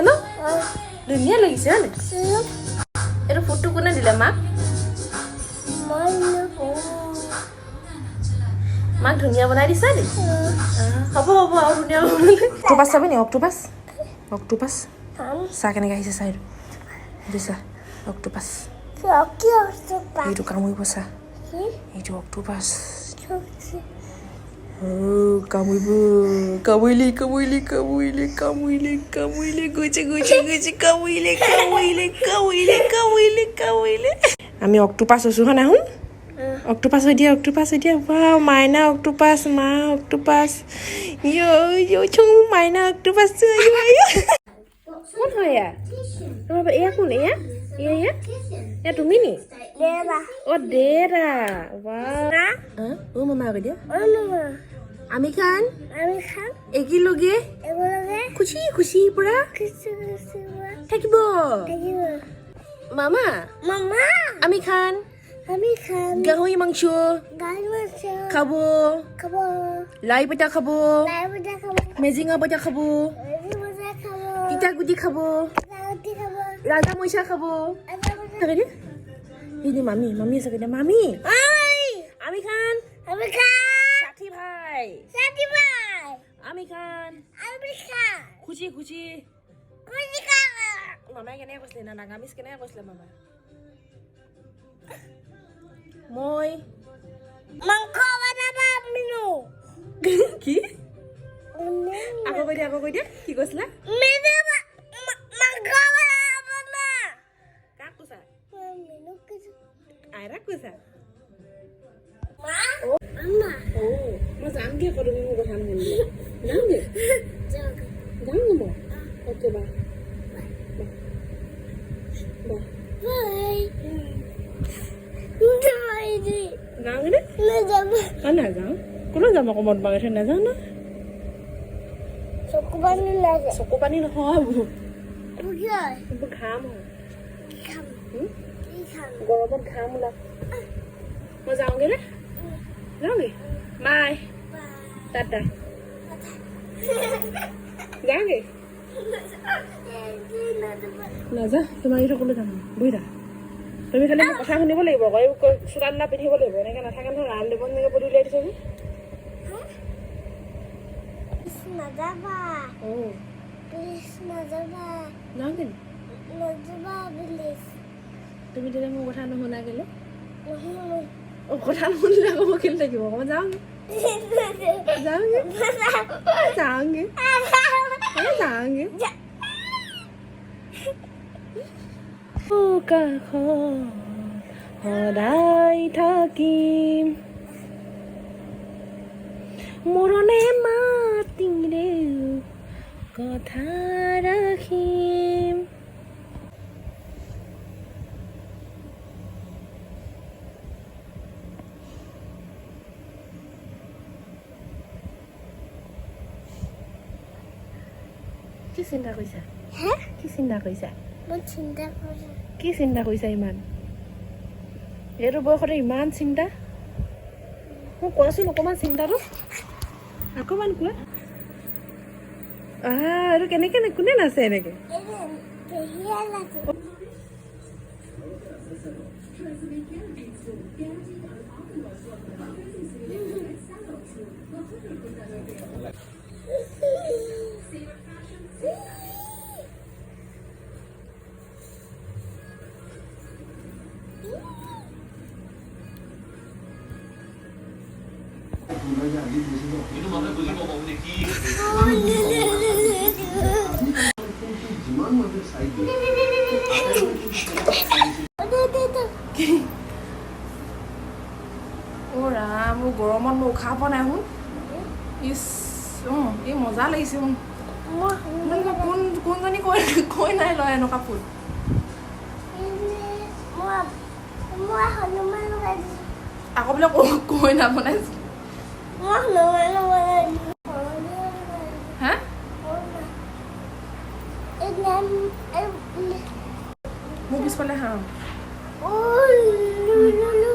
ন, ধুনীয়া লাগিছে, হয় নাই? এইটো ফুটটো কোনে দিলে মাক? মাক ধুনীয়া বনাই দিছা নি? হ'ব হ'ব, আৰু ধুনীয়া। অক্টোপাছ চাবি নি? অক্টোপাছ, অক্টোপাছ চা, কেনেকৈ আহিছে চা। এইটো, এইটো চা, অক্টোপাছ। এইটো কামুৰিব চা। এইটো অক্টোপাছ, কামুৰিব। কামুৰিলে, কামুৰিলে, কামুৰিলে, কামুৰিলে, কামুৰিলে। গৈছে, গৈছে, গৈছে। কামুৰিলে, কামুৰিলে, কামুৰিলে, কামুৰিলে, কামুৰিলে। আমি অক্টোপাছ হৈছোঁ, হয় নাই? শুন, অক্টোপাছ হৈ দিয়া, অক্টোপাছ হৈ দিয়া। ৱাও, মাইনা অক্টোপাছ, মা অক্টোপাছ। ইয়ো, মাইনা অক্টোপাছ। কোন হয় এয়া? ৰ'বা, এয়া কোন? এয়া, এয়া, এয়া, এয়া তুমি নি? অ দেউতা। অ মামা কৈ দিয়া। আমি খান একেলগে খুচি খুচি পুৰা থাকিব। মামা, আমি খান গাহৰি মাংস খাব, লাই পতা খাব, মেজিঙা পতা খাব, তিতা গুটি খাব, ৰাজা মইচা খাব। এই মামী, মামী আছে দিয়া। মামী, আমি খান সাথী ভাই, আমি খান খুচি খুচি। মামাই কেনেকে কৈছিলে না? নাগামিজ কেনেকে কৈছিলে মামাই? মই মাংস বনাবা মিনু। কি? আকৌ কৈ দিয়া, আকৌ কৈ দিয়া, কি কৈছিলা? মিনু মাংস বনাবা। কাক কৈছা? মিনু কৈছো। আইতাক কৈছা? মা, আম্মা। অ মই যামগে আকৌ, তুমি মোৰ কথা নুশুনিলে যামগে। যামগে মই। Okay, bye bye. By. যাওঁগে নে? নাযাব। অ নাযাওঁ। ক'লৈ যাম আকৌ? মদ বাগাই থৈ নাযাওঁ ন। চকু পানী লাগে। চকু পানী নহয়। কিয়? ঘাম হয়। খাম। কি খাম? গৰমত ঘাম ওলা। মই যাওঁগে নে? যাওঁগে, বাই, টাটা। যাওঁগে। নাযা, তোমাৰ এই সকলো যাম। বহি থাকা তুমি খালি। মোৰ কথা শুনিব লাগিব আকৌ। এই চোলা তোলা পিন্ধিব লাগিব। এনেকৈ নাথাকে নহয়। ৰাম দিব, এনেকৈ বডি উলিয়াই দিছে যে। নাযাবা। অঁ। প্লিজ নাযাবা। যাওঁগে নি? নাযাবা প্লিজ। তুমি তেতিয়া মোৰ কথা নুশুনা কেলে? নুশুনো। অ কথা নুশুনিলে আকৌ মই কেলে থাকিব? অকণমান যাওঁগে, যাওঁগে, যাওঁগে, এই যাওঁগে। কাষত সদায় থাকিম, মৰণে মাতিলেও কথা ৰাখিম। কি চিন্তা কৰিছা? হে? কি চিন্তা কৰিছা? মই চিন্তা কৰিছোঁ। কি চিন্তা কৰিছা ইমান? এইটো বয়সতে ইমান চিন্তা? মোক কোৱাচোন অকণমান, চিন্তাটো অকণমান কোৱা। আহ, এইটো কেনেকে, কোনে নাচে এনেকে? পেহীয়ে লাগে। কিন্তু মানুহে বুজি পাব মানে কি। যিমান মানুহে চাই দিয়ে। কি? অ' ৰাম, মোৰ গৰমত মই উশাহ পোৱা নাই। শুন, ইচ, অঁ, এই মজা লাগিছে। শুন, মোক কোন কোনজনী কৈ কৈ নাই লয় এনেকুৱা ফুল। মই হনুমান লগাই দিছোঁ। আকৌ বোলে কইনা বনাইছো। মই হনুমান বনাই দিছোঁ। হা? এই নাম মোৰ পিছফালে হাঁহ। Oh.